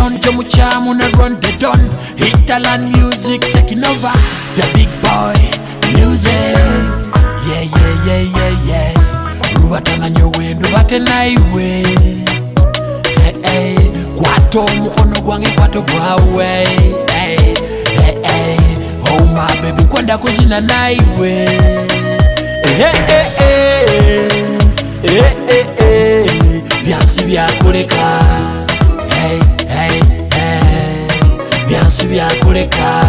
Keron Jomuchamu na Run the Don. Hinterland music taking over. The big boy music. Yeah. Rubatana nyowe ndubate naiwe. Hey, hey. Kwata omukono gwange, kwata gwawe. Hey, hey, hey. Oh my baby, kwenda kuzina naiwe. Hey, hey, hey. Hey, hey, hey. Byansi byakuleka. Hey, hey, hey. Byansi byakuleka.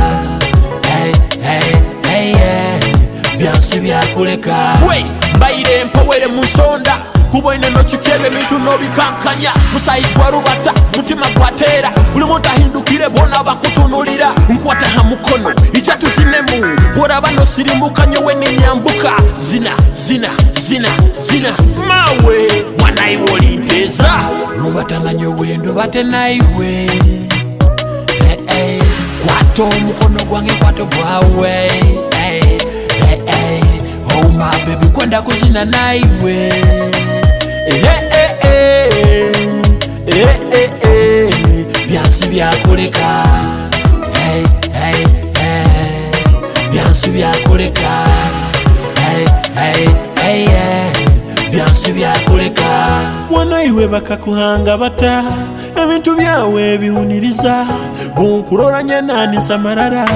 Hey, hey, hey, hey. Byansi byakuleka. We mbaire mpowere mu nsonda, kuboine nokikeba ebintu nobikankanya. Musayi gwa rubata, mutima gwateera, buli muntu ahindukire, bona bakutunulira. Nkwata ha mukono, ija tuzinemu. Bworaba nosirimuka, nyowe ninyambuka. Zina, zina, zina, zina, mawe mwanaiwe olinteeza. Rubatana nyowe ndubate naiwe. Hey, hey. Kwata omukono gwange, kwata gwawe. Hey, hey, hey. Oh my baby, kwenda kuzina naiwe. Hey, hey, hey. Hey, hey, hey. Byansi byakuleka. Hey, hey, hey. Byansi byakuleka. Hey, hey, hey, hey. Byansi byakuleka. Wanaiwe bakakuhanga bata, ebintu byawe biwuniriza, bunkuroranye nanisa marara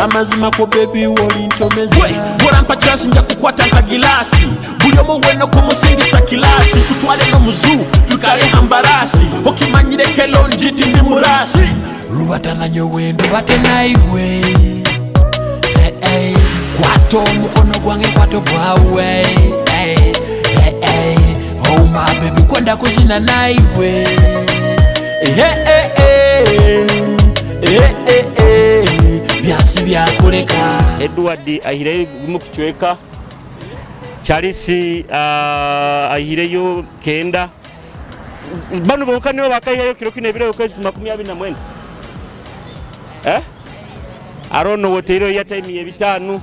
amazima ko baby wolintomeza. We bworampa chance, nja kukwata nka gilasi, buli omu weno kumusingisa kilasi, kutwale nomuzu tukale hambarasi, okimanyire kelonjiti ndi murasi. Rubatana nyowe ndubate naiwe. Hey, hey. Kwata omukono gwange, kwata gwawe. Hey, hey, hey. Oh my baby, kwenda kuzina naiwe. Hey, hey, hey. Hey, hey, hey. Byansi byakuleka. Edward ahireyo gumu kucweka, Charles ahireyo 9. Bano bonka nibo bakahireyo kiro kino ebiro kwezi 29, eh? Arono woteiro ya time ye 5.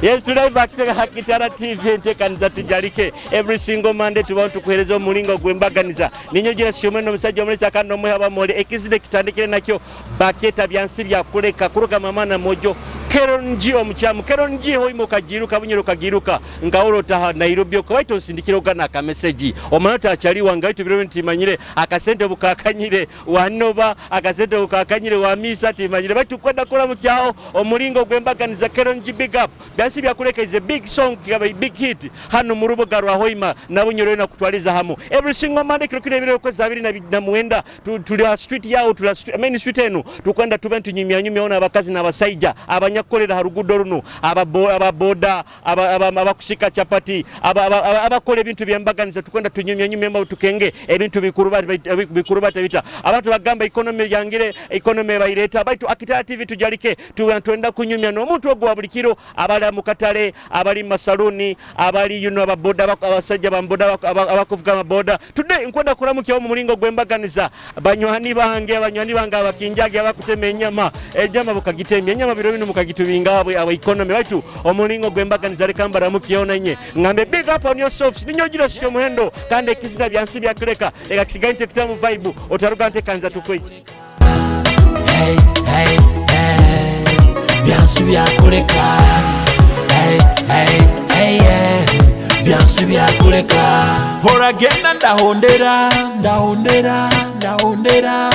Yes, today batutega Hakitara TV, enteekaniza tujalike. Every single Monday tubaho tukuheereza omulingo gw'embaganiza. Ninyogira shomwe n'omusajja omulesa kandi n'omuha bamole ekizire kitandikire nakyo bakyeta Byansi Byakuleka, kuruga mama na mojo Keronji omukyamu Keronji hoimo kagiruka Bunyoro kagiruka nkawolota Nairobi okawaita osindikira ogana akameseji omanye otakyali wange, waitu biro ntimanyire akasente bukakanyire wanoba akasente bukakanyire wamisa timanyire, baitu kwenda kula mukyaho omulingo gw'embaganiza. Keronji, big up. Byansi Byakuleka is a big song, kikaba big hit hano mu rubuga rwa Hoima na Bunyoro na kutwaliza hamu. Every single Monday kiro kino ebiro kwezi 29 tuli ha street yawo, tuli street, main street enu, tukwenda tube tunyumya nyumya ona abakazi n'abasaija abanyakukolera ha rugudo runo, ababoda, abakusika chapati, abakola ebintu byembaganiza. Tukwenda tunyumya nyumya tukenge ebintu bikuru bata bita abantu bagamba economy yangire, economy baireta, baitu Akitara TV tujalike twenda kunyumya n'omuntu ogwo wa buli kiro, abali mu katale, abali mu masaluni, abali ababoda, abasajja bamboda, abakuvuga amaboda. Today nkwenda kuramukyawo mu mulingo gwembaganiza banywani bange abakinjage, abakutema enyama, enyama bukagitemya, enyama biro bino mukagitubinga abwe aba economy. Baitu omulingo gwembaganiza leka mbaramukyeho nanye ngambe big up on yourselves. Ninyogira sikyo muhendo kandi ekizina Byansi Byakuleka leka kisigaye ntekitamu vibe otaruga ntekanza tukweki. Hey, hey, hey. Byansi byakuleka. Hey, hey, hey, hey. Byansi byakuleka. Horagenda ndahondera, ndahondera, ndahondera,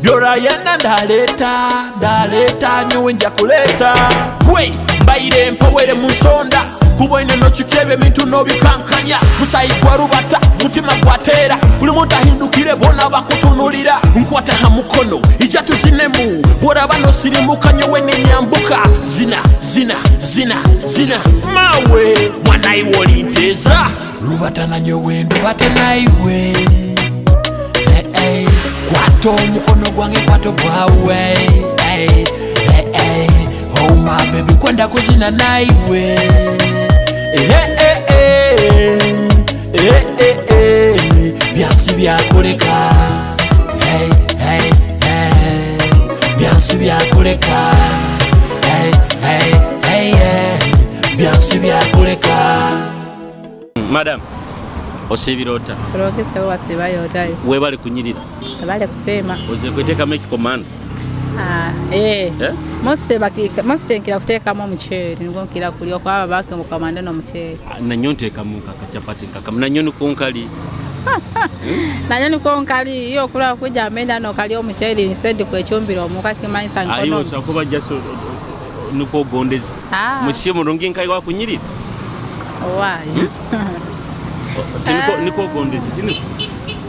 byorayenda ndaleta, ndaleta, nyowe nja kuleta. We mbaire mpowere mu nsonda, kuboine nokikeba ebintu nobikankanya. Musayi gwa rubata, mutima gwateera, buli muntu ahindukire, bona bakutunulira. Nkwata ha mukono, ija tuzinemu. Bworaba nosirimuka, nyowe ninyambuka. Zina, zina, zina, zina, mawe mwanaiwe olinteeza. Rubatana nyowe ndubate naiwe. Hey, hey. Kwata omukono gwange, kwata gwawe. Hey, hey, hey. Oh my baby, kwenda kuzina naiwe. Hey, hey, hey. Hey, hey, hey. Byansi byakuleka. Hey, hey, hey. Byansi byakuleka. Hey, hey, hey, hey. Byansi byakuleka. Madam, Osiibire ota? Kurungi sebo, wasiibayo otayo? Webale kunyirira. Webale kusiima. Oze kwetekamu ekikomando? Ah, eh. Eh? Mostly nkira kuteekamu omuceeri, nigwo nkira kulya okuba babake mukamande n'omuceeri. Ah, nanyo nteekamu nkakachapati nkakamu nanyo niko nkali. Nanyo niko nkali iyo okura kuja amenda nokalya omuceeri instead kwecumbira omuka kimanyisa Ayo nkono. osakuba just niko ogondezi. Ah. Musiye murungi nkai wakunyirira. Owaayi. Tiniko Ah. niko ogondezi tiniko.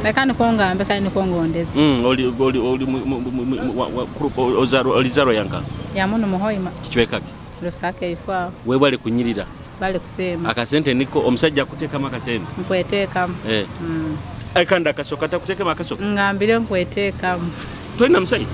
Leka niko ngambe kandi niko ngondezi. Oli olizarwa yanka. Yamuno muhoima Kichweka ki. Lusaka ifo Webale kunyirira. bali kusiima. Akasente niko omusajja akuteekamu akasente. Nkweteekamu. Eh. Kandi akasoka takuteekamu akasoka. Ngambire nkweteekamu. Tolina musajja?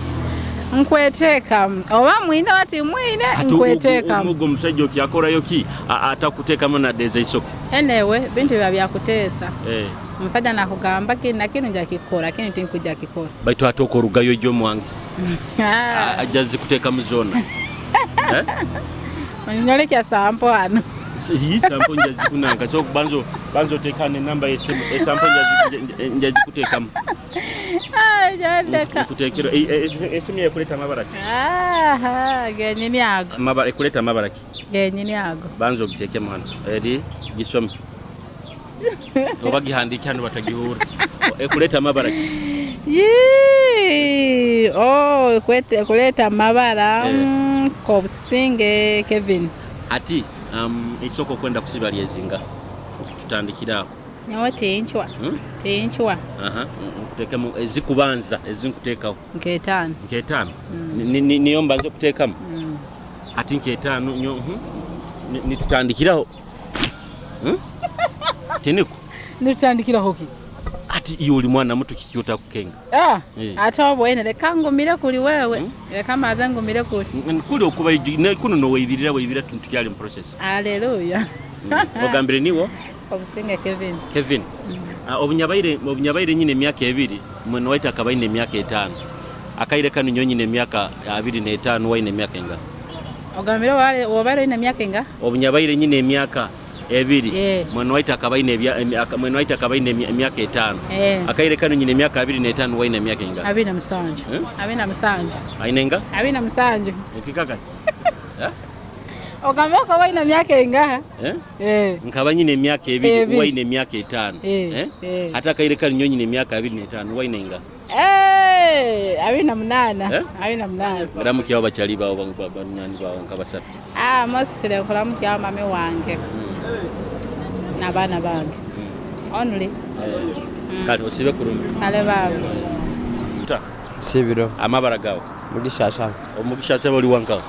Nkweteekamu. Oba mwine bati mwine nkweteekamu. Ogwo omusajja okyakorayo ki atakuteekamu nadde ezaisoke? Anyway, bintu biba byakuteesa. Eh. Omusajja nakugamba kinu na kinu nja kikora, kinu tinkujja kikora. Baitu ate okorugayo ojja omwange ajja zikuteekamu zoona. Eh? Onyolekya sampo hano. Yi sampo nja zikunanka so banzo banzo oteeka nenamba y'essimu esampo nja zikuteekamu. Ai, jandeka. Nkuteekera esimu ekuleeta amabala ki? Aha, genyini ago. Amabala ekuleeta amabala ki? Genyini ago. Banza ogitekemu hano eri gisome oba gihandiike hano batagihuura. Ekuleeta amabala ki? Yee! Oh, ekuleta amabara Eh. Kobusinge Kevin. Ati ekisooka okwenda kusiba lyezinga tutandikira awo. Nyowe tinchwa. Hmm? Tinchwa. Aha, nkuteekemu ezikubanza ezinkuteekawo. Nk'etaano. Nk'etaano. Niyo mbanze kuteekamu ati nk'etaano nyo nitutandikiraho. Tiniko Nitutandikiraho ki? ati iyo oli mwana muto kiki otakukenga? Ah, Eh. ate obwene leka ngumire kuli wewe. Leka maze ngumire kuli. Kuli okuba kuno noweibirira weibira tukyali mu process. Haleluya. Ogambire niwo Obusinge Kevin. Kevin. Ah, obunyabaire nyine emyaka 2 mwene waita akaba ayine emyaka 5 akaire kano nyo nyine emyaka 25 waine emyaka enga? Ogambire wale wobale ina myaka enga? Obunyabaire nyine emyaka 2 Eh. mwene waita akaba ayine mwene waita akaba ayine emyaka 5 Eh. akaire kano nyine emyaka 25 waine emyaka enga? 27. Eh? 27. Aine enga? 27. Ekikakasi. Eh? Ogambire okaba ina myaka enga? Eh? Eh. Nkaba nyine emyaka 2 Ebiri. waine emyaka 5. Eh, Eh? eh. Ate akaire kano nyo nyine emyaka 25 waine enga? Eh, 28. Eh? 28. Ramukyawo bakyali bawo banyani bawo nka basatu. Ah, mostly nkola mami wange. N'abaana bange. Only. Kale osibe kurungi. Kale baba. Ta Sibiro amabara gawe? Mugisha Asaba. Omugisha Asaba oli wankawo?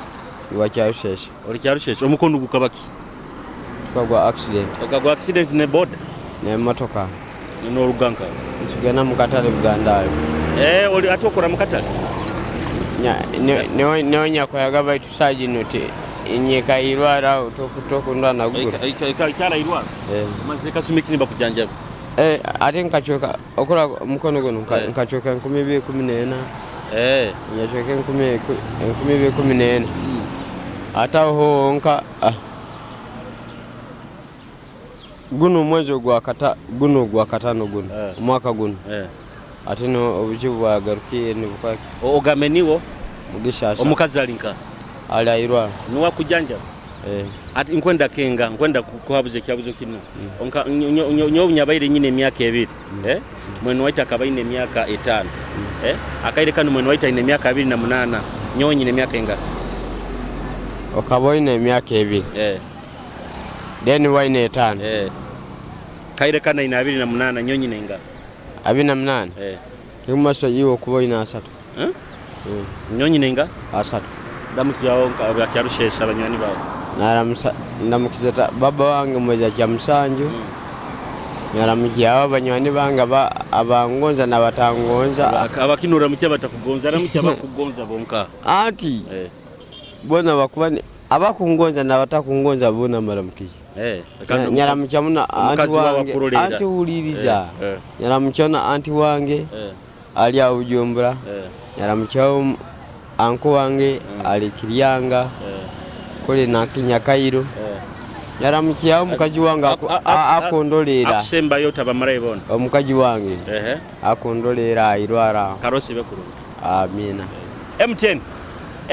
Iwa Kyarusheshe. Oli Kyarusheshe omukono gukabaki? Tukagwa accident. Okagwa accident ne boda? N'emmotoka. N'oluganka? Tugenda mu katale Buganda. Eh, oli ate okora mu katale? Niwe nyakoyaga baitu saa gino te enyeka irwara tokundwa nagura. Ikyala irwara? Eh. Omaze kasumi kini bakujanjaba? Eh, ate nkacoka okora omukono guno Eh. nkacoka 2014. Eh. Nyacoka 2014. Ate aho nka guno omwezi ogwa kata guno ogwa katano guno Eh. omwaka guno Eh. ate no obuzibu bwagarukiye nibukwaki. Ogambe niwo Mugisha Asaba. omukazi ali nka? Ali airwara. Niwe akujanjaba? Eh. Ati nkwenda kenga nkwenda kuhabuza ekyabuzo kino. Onka nyo obunyabaire nyine emyaka 2. Eh? Mwene waita akaba ayine emyaka 5. Eh? Akaire kano mwene waita ayine emyaka 28. Nyowe nyine emyaka enga? Okaba oyine emyaka 2. Eh. Then waine 5. Eh. Kaire kano ayine 28 nyowe nyine enga? 28? Eh. Emumaso iwe okuba oyine 3. Eh? Nyowe nyine enga? 3. Ndamukirawo Kyarusheshe abanywani bawe. Naramusa ndamukiza baba wange mweza kya musanju. Naramukiyawo abanywani bange abangonza n'abatangonza. Abakinura mukya batakugonza, aramukya bakugonza bonka. Anti Eh. bona bakuba abakungonza n'abatakungonza bona mbaramukije. Eh. Nyaramukya muna anti Omukazi wawe wange, akurolera. anti wuliriza. Eh, eh. Nyaramukya na anti wange Eh. ali awo Bujumbura. Eh. Nyaramukya anko wange ali Kiryanga. Eh. Kole na Kinyakairo. Eh. Yaramukyaho omukazi wange akondolera. Akusembayo tabamarayo bona. Omukazi wange akondolera airwara. Karosi bekurungi. Amina. MTN.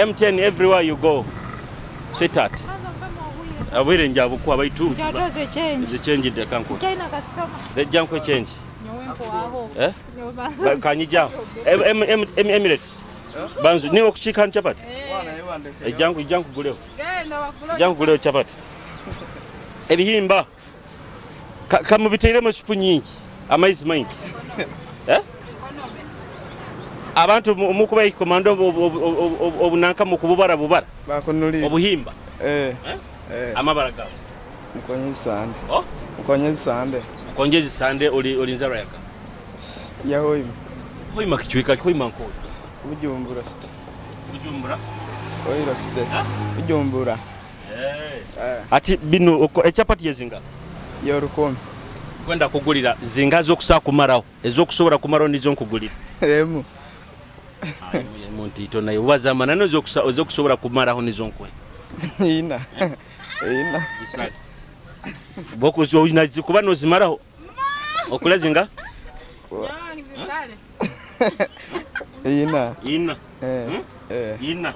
MTN everywhere you go. Sweetheart. Abwire njabukuwa baitu. Nze change de kanku. Lejja nkwe change. Eh? Kanyijaho. Emirates. Banzu niwe okukiika chapati. Ejjangu ejjangu guleho. Ejjangu guleho chapati. Ebihimba. Kamubiteiremu esupu nyingi. Amaizi maingi. Eh? Abantu mukuba ekikomando obunanka mukububara bubara. Obuhimba. Eh. Eh? Amabara gawe. Mukonyezi Sande. Oh? Mukonyezi Sande. Mukonyezi Sande oli nzarwa yaka. Ya Hoima. Hoima kichweka Hoima nko. Bujumbura city. Bujumbura. Hoima city. Bujumbura. Eh. Ati bino echapati yezinga. Ya rukumi. Kwenda kugulira zinga zo kusa kumaraho. Ezo kusobora kumaraho nizo nkugulira. Emu. Muntu ito nayo wazamana nozo kusa kusobora kumaraho nizo nkwe. Ina. Ina. Zisali. Boko zo kuba nozimaraho. Okula zinga? Ina. Ina. Eh. Ina.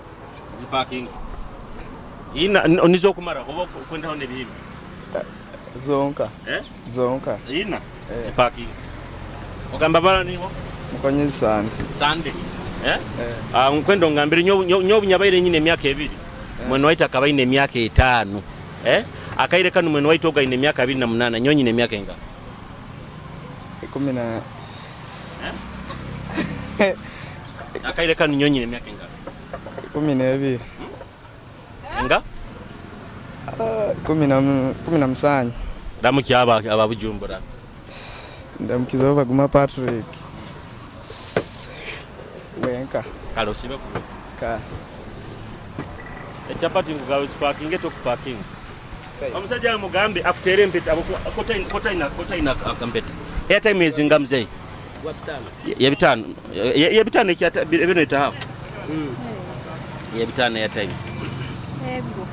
Ziparking. Ina nizo kumara oba kwenda ho nebihimba. Zonka. Eh? Zonka. Ina. Ziparking. Ogamba bala niho? Mukonyezi Sande. Sande. Eh? Ah, nkwendo ngambire nyo bunyabaire nyine emyaka ebiri. Mwene waita akabaine emyaka 5. Eh? Akaire kanu mwene waita ogaine emyaka 28 nyonyi ne emyaka enga. 10 na eh? Akaire kanu nyonyi ne emyaka enga. 12. Enga? 17. Ramuki aba Bujumbura. Ndamukiza baguma Patrick. Wenka. Kale osibe ku. Ka. Echapati ngugawe parking eto parking. Omusajja mugambe akutere empeta kotaina akampeta. Airtime ezinga mzee. Ya bitano. Ya bitano ekyata bino etahapo. Ya bitano airtime. Ego.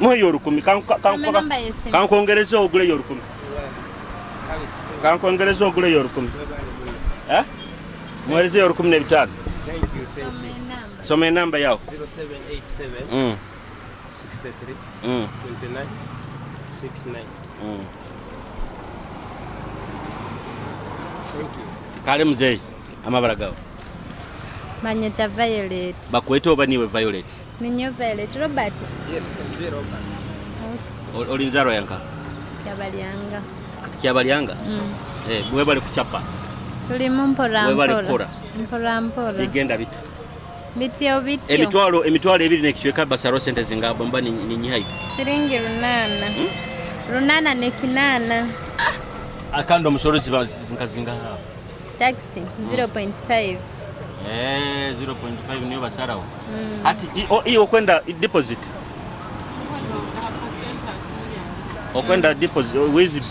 Muhe 10 kankongereza ogule 10. Kankongereza ogule 10. Eh? Muhereze 15. Thank you, thank you. Soma namba yao. 0787 63 29 69. Thank you. Kale mzee, amabara gawe. Manyeta Violet. Bakwete oba niwe Violet? Ninyo Violet Robert. Yes, MV Robert. Oli nzarwa yanka? Kyabalyanga. Kyabalyanga? Eh, webale kuchapa. Tulimu mpora mpora. Webale kukora. Mpora mpora. Bigenda bita. Bityo bityo. Emitwalo ebiri nekichweka basaro sente zinga bomba ni nyihai. Siringi 8. 8 ne 8. Akando musoro ziba zinga Taxi 0.5. 0.5 niyo basarawo. Ati iyo okwenda deposit. Okwenda deposit with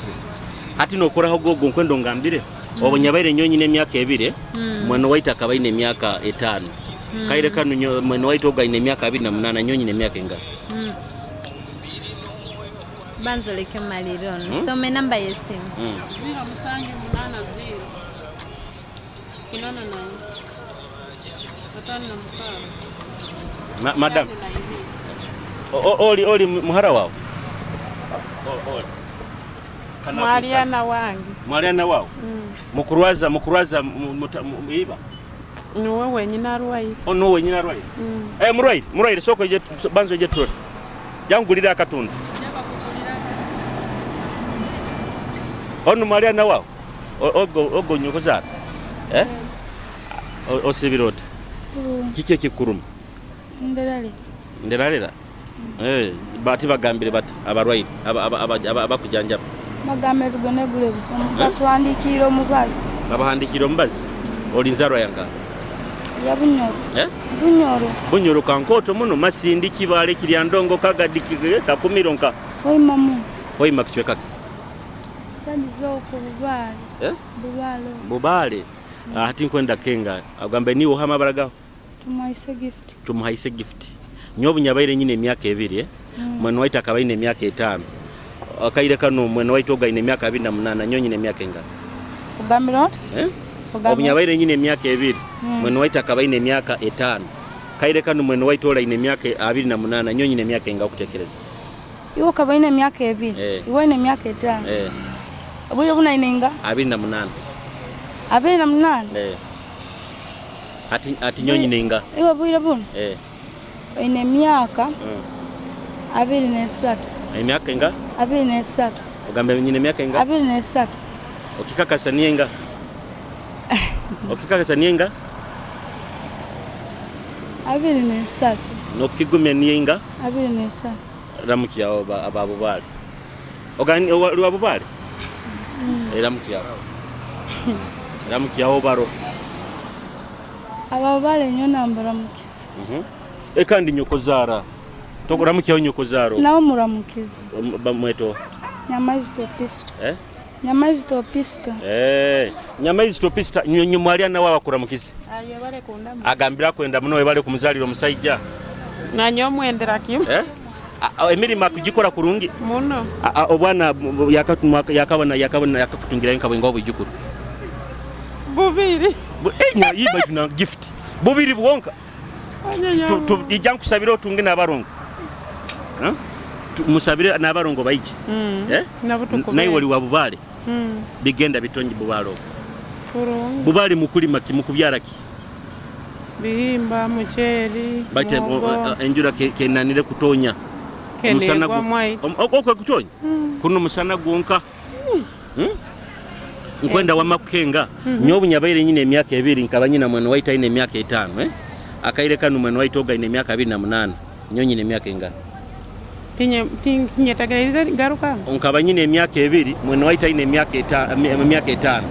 ati nokoraho gogo nkwendo ngambire. Obonyabaire nyonyi n'emyaka 2, mwene waita akabaine emyaka 5. Kaire kanu mwene waita ogaine emyaka 28 nyonyi n'emyaka enga. Banzoleke maliro. Some namba yesimu. 0780 84 56. Madam. Oli muhara wao. Oli. Mwaliana wange. Mwaliana wao. Mukurwaza iba. Niwe wenyine arwaire. Oh, no wenyine arwaire. Eh, murwaire soko je banzo je trot. Jangulira akatundu. Onu mwaliana wao. Ogo nyokozara. Eh? Osibirota. Kiki kikuruma? Nderale. Nderalera. Eh, bati bagambire bati abarwaire abakujanjaba. Magambe tugende gule batwandikira omubazi. Babahandikira omubazi. Oli nzarwa yanga. Ya Bunyoro. Eh? Bunyoro. Bunyoro kankoto muno Masindi Kibale Kiryandongo Kagadi Kakumiro nka. Hoima mu. Hoima kichweka. Sandizo ku Bubale. Eh? Bubale. Bubale. Ati nkwenda kenga. Agambe niwo hama baragaho. Tumuhaise gift. Tumuhaise gift. Nyobu nyabaire nyine emyaka 2 eh? Mwene waitu akaba aine emyaka 5. Akaire kanu mwene waitu ogu aine emyaka 28, nyowe nyine emyaka engana? Ogambire oti? Eh? Ogambire Obunyabaire nyine emyaka 2, mwene waitu akaba aine emyaka 5. Kaire kanu mwene waitu ora aine emyaka 28, nyowe nyine emyaka enga okutekereza? Iwe okaba oine emyaka 2, iwe oine emyaka 5. Obwire bunu aine inga? 28. 28? Eh. Ati nyowe nyine inga? Iwe obwire bunu oine emyaka 23. Emyaka inga? 23. Ogambe nyine emyaka inga? 23. Okikakasa niye inga? Okikakasa niye inga? 23. Nokigumya niye inga? 23. Ramukyaho ababubale. Ogani wabubale? Ramukyaho. Ramukyaho baro. Ababubale nyo nambaramukiza. Ekandi nyoko zara. Tokuramukyaho nyoko zaro. Nawe muramukiza. Bamweto. Nyamaizi topista. Eh? Nyamaizi topista. Eh, Nyamaizi topista nyonyi mwali nawe abakuramukiza. Aye bale kunda. Agambira kwenda muno webale kumuzalira omusajja. Nanyo mwendera kimu. Eh? Emirimo akugikora kurungi muno. Obwana yakabona yakakutungira nka bwenga obujukuru. Bubiri. Enya yiba tuna gift. Bubiri bwonka. Ijja nkusabira otunge n'abarongo. Musabire n'abarongo baije. Eh? Naye wali wa Bubale. Bigenda bitonyi Bubale okwo. Kurungi. Bubale mukulima ki mukubyara ki? Bihimba, muceeri, Baite muhogo. enjura kenanire kutonya. Omusana okwe kutonya. Kuno musana gwonka. Nkwenda wamakukenga. Nyowe bunyabaire nyine emyaka 2 nkaba nyina mwene waitu aine emyaka 5, eh? Akaire kanu mwene waitu oga aine emyaka 28. Nyowe nyine emyaka engana? Tinyetagereza garuka. Nkaba nyine emyaka 2, mwene waitu aine emyaka 5.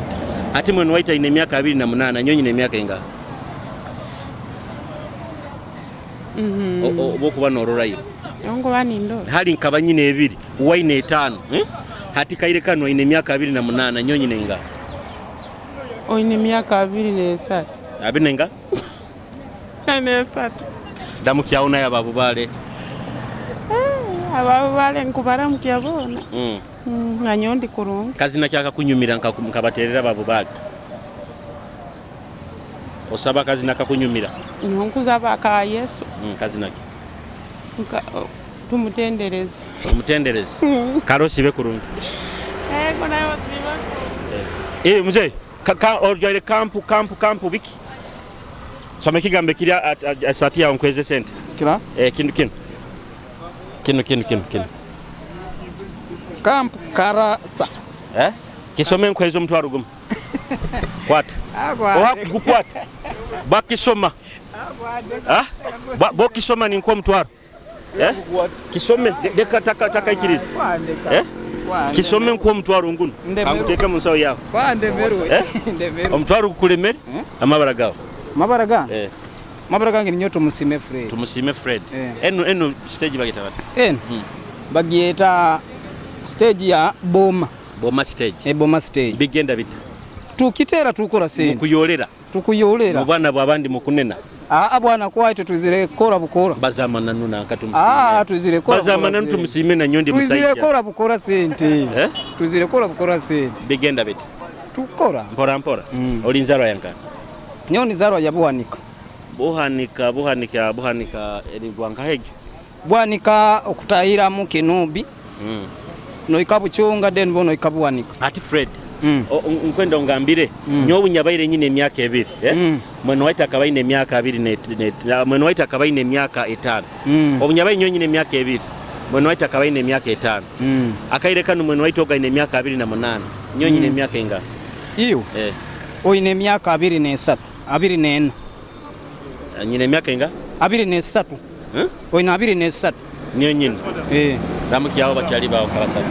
Ati mwene waitu aine emyaka 28, nyowe nyine emyaka engana? Obokuba nororayo. Ongoba nindo. Hali nkaba nyine 2, waine 5, eh? Hati kaire kanu aine emyaka 28, nyowe nyine engana? Oine emyaka 23. Abiri nenga? 23. Ndamukyaho naye ababubale. Ababubale nkubaramukya bona. Nanyowe ndi kurungi. Kazina kyakakunyumira nkabaterera ababubale. Osaba kazina kakunyumira? Nkuza ka Yesu. Kazina ki? Tumutendereze. Tumutendereze. Karosi be kurungi. Ego nayo siba. Mzee, orjaire kampu biki? Soma ekigambo kirya asati yawe nkweze sente. Kira? Kinu. Kinu. Kampu karasa. Eh? Kisome nkweze omutwaro gumu. Kwata. Oha kukwata. Bakisoma. Ah? Bokisoma ni nko omutwaro. Eh? Kisome deka taka ikiriza. Eh? Kisome nko omutwaro nguno. Anguteka mu nsawo yawe. Kwa ndemerwe. Eh? Omutwaro gukulemere amabara gawe. Mabara gange? Eh. Mabara gange ninyo tumusime Fred. Tumusime Fred. Eno stage bagita bati. Eno. Bagiyeta stage ya Boma. Boma stage. Boma stage. Bigenda bita. Tukitera tukora sente. Mukuyolera. Tukuyolera. Mubana bwabandi mukunena. Bwana kwaito tuzire kora bukora. Bazamana nuna akatumusime. Tuzire kora. Bazamana ntumusime na nyondi musajja. Tuzire kora bukora sente. Eh? Tuzire kora bukora sente. Bigenda bita. Tukora. Mpora mpora. Olinzarwa yankana. Nyoni zarwa ya Buhanika. Buhanika eri Bwankahege. Bwanika okutahira mu Kinubi. Noika Buchunga den bono ikabuhanika. Ati Fred. Nkwenda ongambire nyowe bunyabaire nyine emyaka 2, eh? Mwene waitu akaba aine emyaka 2 mwene waitu akaba aine emyaka 5. Obunyabaire nyowe nyine emyaka 2. Mwene waitu akaba aine emyaka 5. Akaire kanu mwene waitu oga aine emyaka 28. Nyowe nyine emyaka engana? Iyo. Eh. Oine emyaka 23, 24. Nyine emyaka enga? 23. Oine 23. Niyo nyine. Eh. Ramukyaho bakyali bawo kabasatu.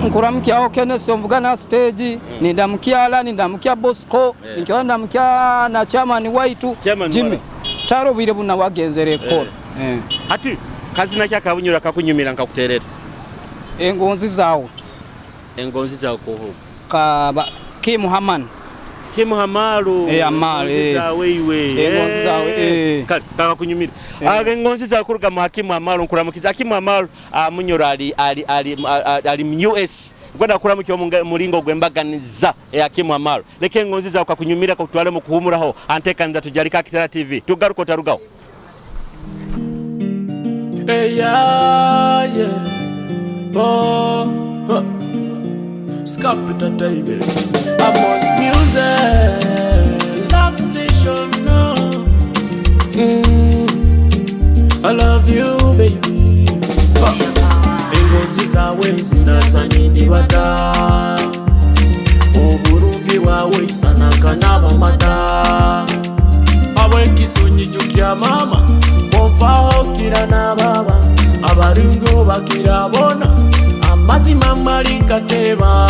Nkuramukyaho Kenneth omvugana stage, nindamukyala, nindamukya Bosco, ninkyo ndamukya na chairman waitu Jimmy. Taro bwire buna wagenzere kola. Ati kazina kyakabunyura kakunyumira nkakuterera. Engonzi zawo. Engonzi zawo koho. Ka Kim Haman. Kimu Hamalu. Eh, Hamalu, Engonzi eh. zawe iwe. Engonzi zawe, eh. Kale kakakunyumira. Engonzi zawe kuruga mu Hakimu Hamalu nkuramukiza. Hakimu Hamalu Munyoro ali ali ali ali mu US. Nkwenda kuramukya omu mulingo gwembaganiza Hakimu Hamalu. Leka engonzi zawe kakunyumira kakutwale mu kuhumuraho. Anteekaniza tujalika Akitara TV. Tugaruka otarugaho. Hey, yeah, yeah. Oh, huh. Capital baby. Amos music, love session, no. I love you, baby. Engonzi zawe zinazanyindibata oburungi bwawe isanaka n'abamata ab'ekisonyi mama bonfaho kira n'ababa abarungi bakira bona amazima mali kateba.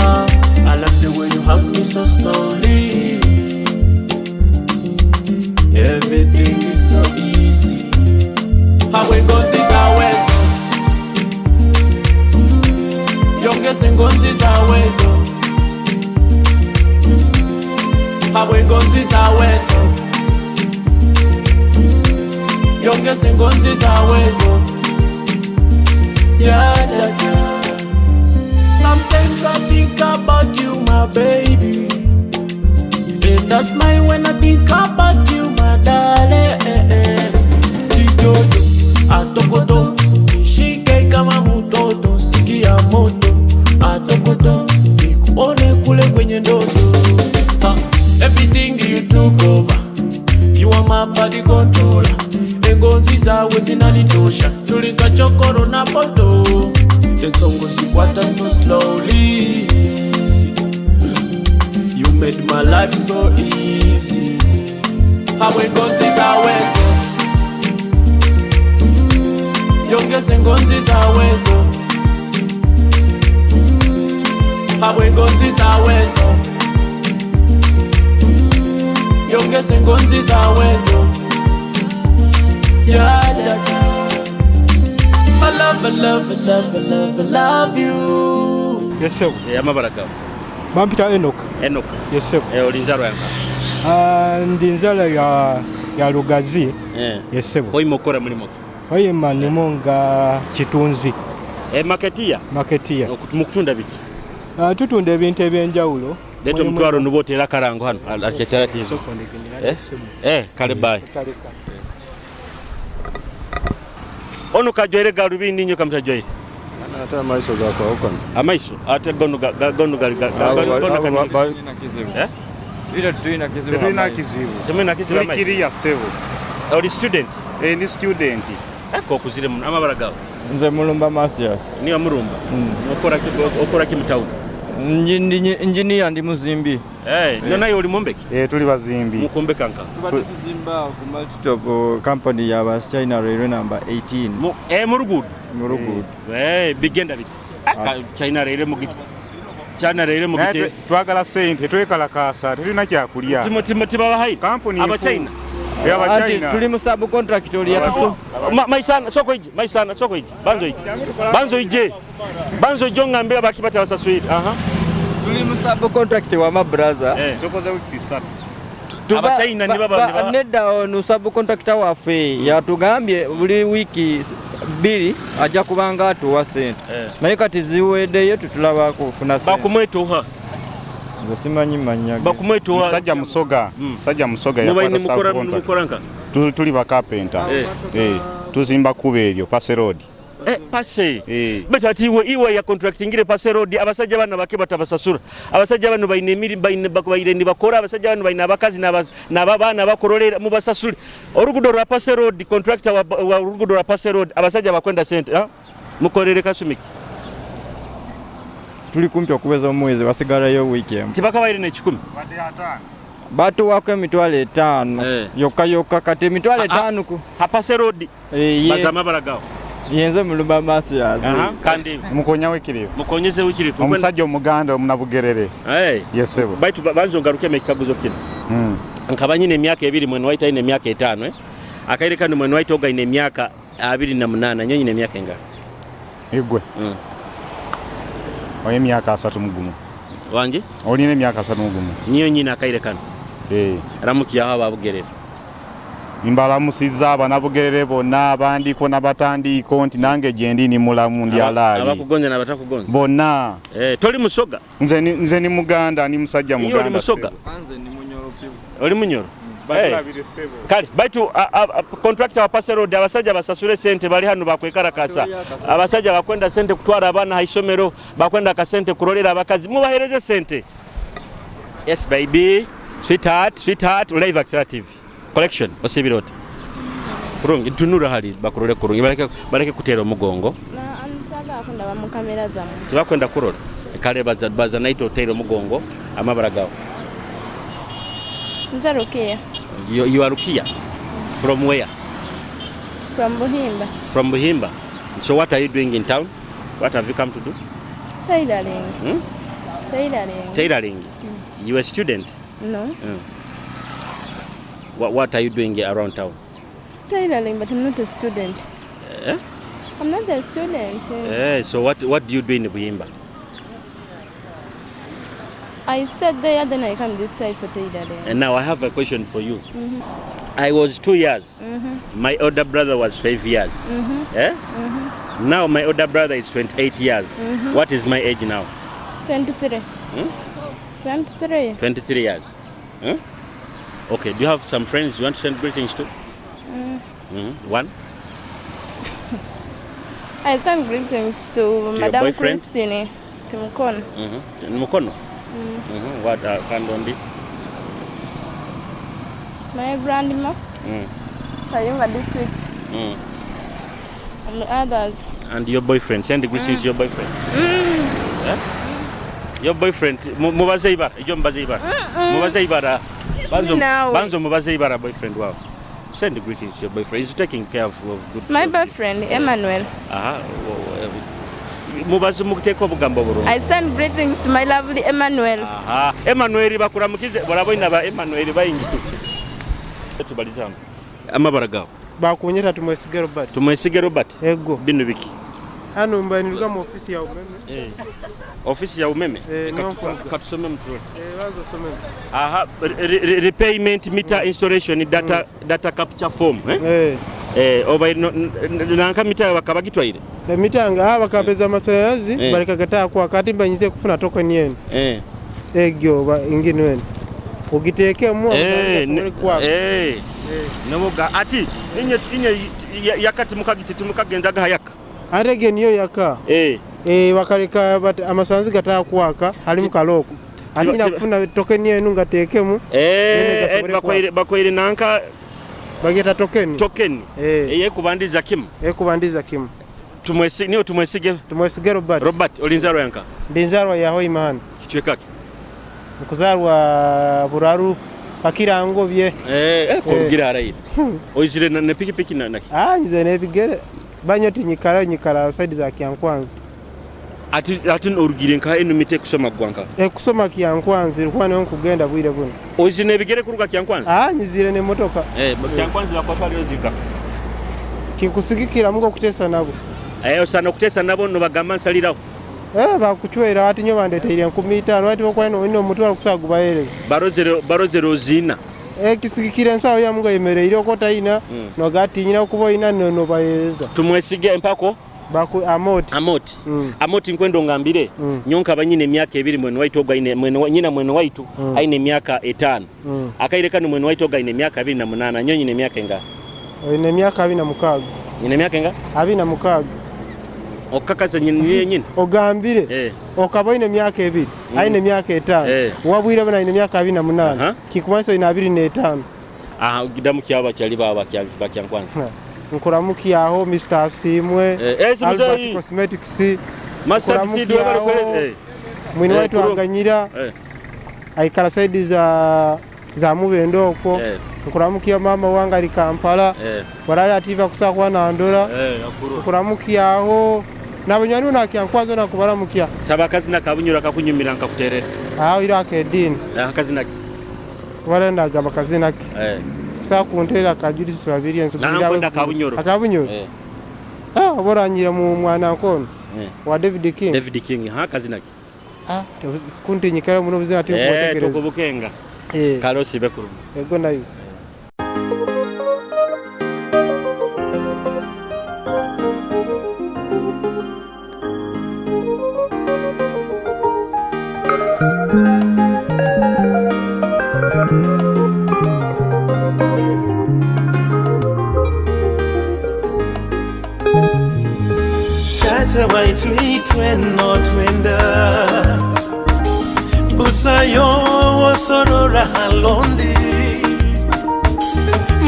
I love the way you hug me so slowly. Everything is so easy. Habwe ngonzi zawezo yongeze ngonzi zawezo habwe ngonzi zawezo yongeze ngonzi zawezo. Yeah, yeah, yeah. Sometimes I think about you, my baby. And I smile when I think about you, my darling. Kijojo, atokoto, nishike kama mtoto, sikia moto, atokoto, nikuone kule kwenye ndoto. Everything you took over, you are my body controller. Engonzi zawe zinanitosha, tulika chokoro na poto. Ensongo zikwata so slowly. You made my life so easy. Habwe ngonzi zawezo yongeze ngonzi zawezo habwe ngonzi zawezo yongeze ngonzi zawezo. Yeah, yeah, yeah. I love, I love, I love, I love, I love you. Yes, sir. Amabara gawe. Bampita Enoch. Enoch. Yes, sir. Oli nzarwa yanka. Ndi nzala ya Lugazi. Yes, sir. Oyima okukora mulimu ki? Oyima ndimo nga kitunzi. Maketia? Maketia. Mukutunda biki? Tutunda ebintu ebyenjawulo. Leeta omutwalo nuba oteera akarango hano. Akitara TV. Kale bye. Ono kajwaire galubindi nnyo kamutajwaire. Ate amaiso gakwawukana. Amaiso ate gono gono gali gono Eh? Ila tulina kizibu. Tulina kizibu. Temulina kizibu amaiso. Tuli kiriya ssebo. Oli student? Ndi student. Ako okuzire muno amabara gawe. Nze Mulumba Masias. Niwe Mulumba. Okola ki mu town? Engineer ndi muzimbi. Naye oli mwombeki? Tuli bazimbi. Mukombeka nka? Tubadde tuzimba ku multitop company ya ba China Railway number 18. Mu luguudo? Mu luguudo. Bigenda biti? China Railway mugiti. China Railway mugiti. Twagala ssente twekalakaasa tetulina kyakulya. Tibabahaire? Kampuni Aba China? Anti tuli mu sub contract oli yatuso. Maisana soko ije, maisana soko ije. Banzo ije. Banzo ije. Banzo ije ongambe abaki batabasaswire. Aha. Tuli mu sub contract wa ma brother. Tukoze weeks 3. Abachina ni baba nedda ono sub contractor waffe yatugambye buli wiiki 2 ajja kubanga atuwa ssente. Naye kati ziweddeyo tutulaba kufuna ssente. Bakumwetoha. Nze simanyi mannya ge. Bakumwetoha. Musajja Musoga. Musajja Musoga yakwata sub contract. Tuli ba carpenter. Tuzimba kuba eryo Passe Road. Passe. But ati iwe ya contractingire Passe Road abasajja bano bake batabasasura. Abasajja bano bayina emirimu bayina bakubaire ni bakora abasajja bano bayina abakazi n'abaana bakorolera mubasasule. Oluguudo lwa Passe Road contractor wa oluguudo lwa Passe Road abasajja bakwenda sente. Mukorere kasumiki. Tuli kumpi okuweza omwezi basigalayo wiiki emu. Tibakabaire n'ekikumi. Batuwako emitwalo 5 yokka yokka kati emitwalo 5 ku Passe Road. Baza amabara gawo. Yenze Mulumba Masias. Kandi mukonya wekirifu. Mukonyeze wekirifu. Omusajja omuganda omunabugerere. Yes sebo. Baitu banzo ngaruke ekikaguzo kino. Nkaba nyine emyaka 2 mwene waita ine emyaka 5 Akaire kano mwene waita oga ine emyaka 28 nyo nyine emyaka enga. Igwe. Oye emyaka 31. Wange? Olina emyaka 31. Niyo nyine akaire kano. Eh. Ramukyaho ababugerere. Mbalamusizza abanabugerere bonna abandiiko n'abatandiiko nti nange gyendi ndi mulamu ndi alaali. Abakugonza n'abatakugonza. Bonna. Eh, toli musoga? Nze ni, nze ni muganda ndi musajja Iye oli muganda. musoga? Oli munyoro? Batulabire ssebo. Kale baitu contractor wa Passer Road abasajja basasule sente bali hano bakwekalakasa. Abasajja bakwenda sente kutwara abaana ha isomero, bakwenda akasente kurolera abakazi, mubahereze sente. Yes baby, sweetheart, sweetheart, live Actara TV. Collection osibira oti. Kurungi tunura hali bakurole kurungi baleke baleke kutera omugongo. Nsaba kundaba mu kamera zammwe. Tibakwenda kurora. Kale baza baza naito otera omugongo amabara gawo. Nze Rukia You are Rukia. From where? from Buhimba. From Buhimba. So what are you doing in town? What have you come to do? Tailoring. Hmm? Tailoring. Tailoring. You a student? No. What are you doing around town? Tailoring, but I'm not a student. Eh? I'm not a student. Eh, so what do you do in Buhimba? I stayed there, then I come this side for tailoring. And now I have a question for you. I was 2 years. My older brother was 5 years. Eh? Now my older brother is 28 years. What is my age now? 23. Hmm? 23. 23 years. Hmm? Okay, do you have some friends you want to send greetings to? One? I send greetings to Madam boyfriend? Christine Timkono. Mukono? What kandondi? My grandma, Kayunga district, and others. And your boyfriend. Send greetings to your boyfriend. Eh? Your boyfriend mubaze ibara. Ijo mubaze ibara. Mubaze ibara. Banzo Nawe. banzo mubaze ibara boyfriend wao. Send greetings to your boyfriend. He's taking care of good. My boyfriend, Emmanuel. Aha. Mubaze mukuteeka obugambo bulungi. I send greetings to my lovely Emmanuel. Aha. Emmanuel bakuramukize bolaboina ba Emmanuel bayingi. Tubaliza hano. Amabara gawo. Bakunyita Tumwesige Robert. Tumwesige Robert. Ego. Bino biki? Hano mbanirwa mu ofisi ya umeme. Ofisi ya umeme. Eh, niho Katusome mtulole. Eh, banza usome. Aha, repayment meter installation data capture form eh? Eh, oba nanka mita bakaba gitwaire. Emitanga aba bakapeza amasanyalazi Eh. baleka gataakwa kati mbanyize kufuna token yenu. Eh. Egyo ba ingini wenu. Ogiteekemu Eh, asobole kwaka. eh. Noboga ati inye inye yakati mukagiti tumukagendaga hayaka. Ate ge niyo yaka. Eh. Eh, bakaleka amasanyalazi gatakwaka halimu kaloko. Ate nyina kufuna token yenu ngateekemu. Eh, gasobole eh bakwaire nanka bageta token. Token. Eh. Eyekubandiza kimu. Ekubandiza kimu. Tumwesige niyo tumwesige. Tumwesige Robert. Robert olinzarwa yanka. Ndi nzarwa ya Hoima hano. Kichwekaki. Nkuzarwa Buraru Kakirango bye. Eh, eh korugira haraire. Oizire na pikipiki na naki. Ah, nyize n'ebigere. Banyo tinyikara nyikara side za Kyankwanzi. Ati ati orugire nka eno mite kusoma gwanka. Eh, kusoma Kyankwanzi rukwana niho nkugenda bwire buno. Oizire n'ebigere kuruga Kyankwanzi? Ah, nyizire n'emotoka. Eh, Kyankwanzi bakwatwala oziga. Kikusigikira mugo kutesa nabo. Eh, osana okutesa nabo no bagamba nsalirawo. Eh, bakuchwera ati nyo bandeteire 5000 ati bakwana ino omutwalo kusaga gubahereza. Barozero barozero zina. Eh, kisigikira ensawo ya mugo yemereire oko tayina nogatinyira okuba oyina no nobahereza. Tumwesige empako Baku amoti. Amoti. Amoti nkwendo ngambire nyonka banyine emyaka ebiri mwene waitu ogwa ine mwene nyina mwene waitu aine emyaka 5. Akaire kano mwene waitu ogwa ine emyaka 28 nyo nyine emyaka enga. Oyina emyaka 26. Nyine emyaka enga? 26. Okakasa nyine nyine. Ogambire. Eh. Okaba oyina emyaka ebiri, ayina emyaka 5. Eh. Wabwire bana ayina emyaka 28. Kikumanyisa oyina 25. Aha, gidamu kyaba kyali baba bakyankwanzi. Nkuramukyaho Mr. Asimwe. Eh, eh, si Albert muzeeyi. Cosmetics. Master Seed webale kuhereza. Eh. Mwini Eh, waitu kurungi. aganyira Eh. aikara saidi za Mubende okwo. Eh. Nkuramukya mama wange ali Kampala. Eh. Warali ativa kusaa kuba nandora. Eh, akuru. Nkuramukyaho nabanywani nakyankwanza nakubaramukya. Saba akazina kabunyura kakunyumira nkakuterera. Aho ira akedini. Eh, akazina ki? Wala ndagamba kazina ki. Eh. Kusaa kuntera akajulisi babiri Nankwenda Kabunyoro. Akabunyoro. Eh. Ah, oboranyira mu mwana nkono. Eh. Wa David King. David King, ha kazina ki? Ah, kuntinyikara muno buzina ati Eh, kubategereza. tukubukenga. Kale osiibe kurungi. Ego naiwe. Tata waitu itwe notwenda busayo wosorora halondi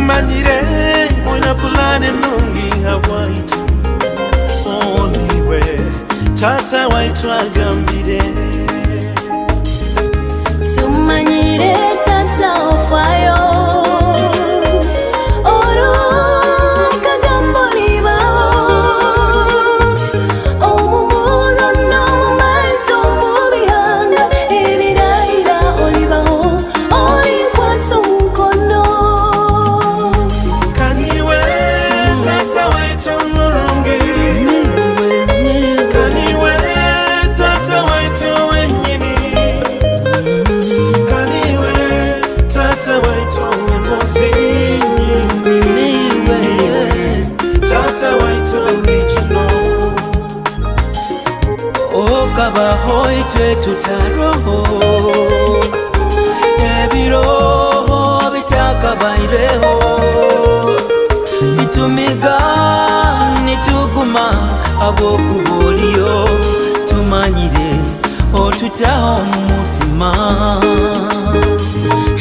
manyire oina pulane nungi hawaitu oniwe tata waitu agambire. Tumanyire tata ofayo Oro kagambo libao Omumuro no mumaiso mubihanga Ebirahira olibaho Olinkwata omukono. Kaniwe tata waitu murungi, kaniwe tata waitu wenyini, kaniwe tata waitu wengozi nyingi, tata waitu original. Okabaho itwe tutaroho ebiroho bitakabaireho bitumiga nituguma abwokuboliyo tumanyire otutaho mu mutima.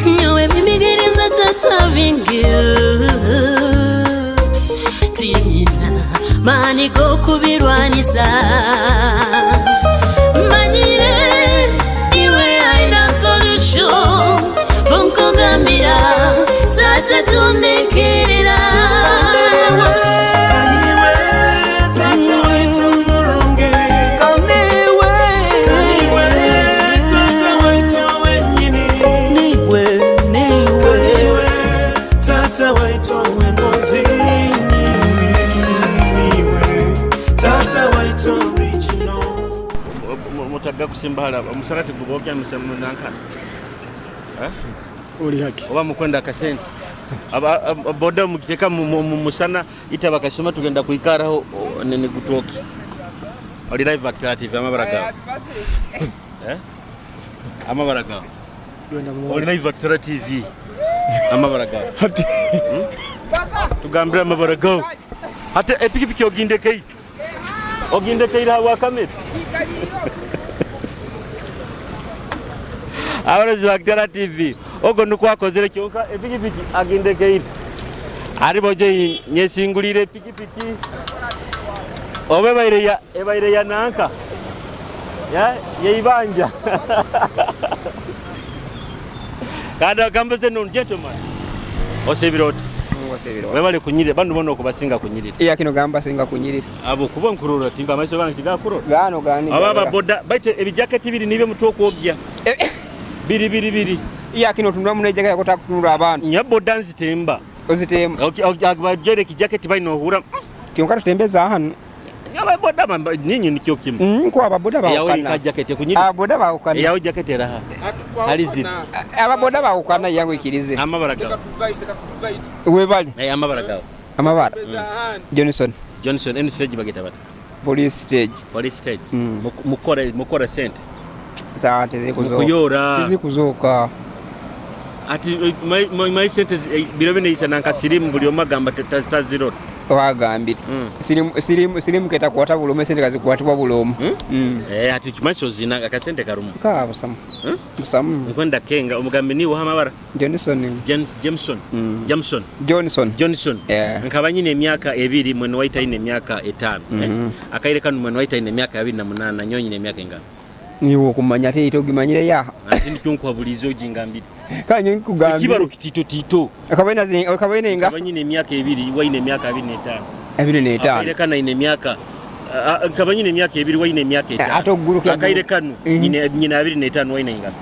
Nyowe bimigiriza tata bingi Tinyina mani gokubirwanisa Manyire iwe aina solution Bunkugambira tata tundikirira. Tata waitu murungi, kaniwe kaniwe tata waitu wenyini, niwe niwe kaniwe tata waitu wengozi nyingi, niwe tata waitu original. Mutagga kusimba hala omusana tegubokya munankana. Oli haki. Oba mukwenda akasente boda mukiteka mu musana ita bakasoma tugenda kuikaraho nini gutoki. Oli live Actara TV, amabara gawe. Eh? Amabara gawe. Oli live Actara TV. Amabara gawe. Tugambire amabara gawe. Hata epikipiki ogindekei. Ogindekei hawa kamera. Abarozi ba Actara TV. Ogo nukwakozere kyonka epikipiki agindekeire. Ari boje nyesingulire epikipiki. Obe baire ya ebaire ya nanka. Ya yeibanja. Kada kambuze non gentleman. Osebira oti. Webale kunyirira bandu bona okubasinga kunyirira. Iya kino gamba singa kunyirira. Abo kuba nkurora tinga amaiso gange tigakurora. Gano gani. Aba boda baite ebijaketi biri nibe mutwe okwogya. Biri biri biri. Iya kino tunula munejja yakota kutunula abantu. Nya boda nzitemba. Ozitemba. Okay, okay, kijaketi balina ohura. Kyonka tutembeza hano. Aba boda mamba ninyi nikyo kimu. Nko aba boda Yawe bawukana. ka jaketi kunyirira. Aba boda bawukana. Yawe jaketi raha. Hali ziri. Aba boda bawukana yangu ikirize. Amabara gawe. Webale. Eh, amabara gawe. Amabara. Johnson. Johnson eno stage bagita bata. Police stage. Police stage. Mukora mukora sente. Sawa tezikuzoka. Mukuyora. Tezikuzoka. Ati my sente biro bine isa nanka sirimu buli omagamba tazirora. Wagambire. Sirimu sirimu sirimu keta kuwata buli sente kazikwatibwa buli omu. Eh, ati kimacho zina akasente karumu. Ka busamu. Busamu. Nkwenda kenga omugambe ni amabara. Johnson. James Jameson. Jameson. Johnson. Johnson. Yeah. Nkaba nyine emyaka 2 mwene waita ine emyaka 5. Akaire kanu mwene waita ine emyaka 28 nyonyi ine emyaka engano. Niwo okumanya ate ito ogimanyire ya. Ati ndikyonkuwa bulizo ogingambire. Kanye nkugambire. Ekibaro kitito tito. Akabaina zi akabaina inga. Nkaba nyine emyaka 2 waine emyaka 25. 25. Akaire kana ine emyaka nkaba nyine emyaka 2 waine emyaka 5. Ate oguluka. Akaire kanu nyine nyine 25 waine ingano.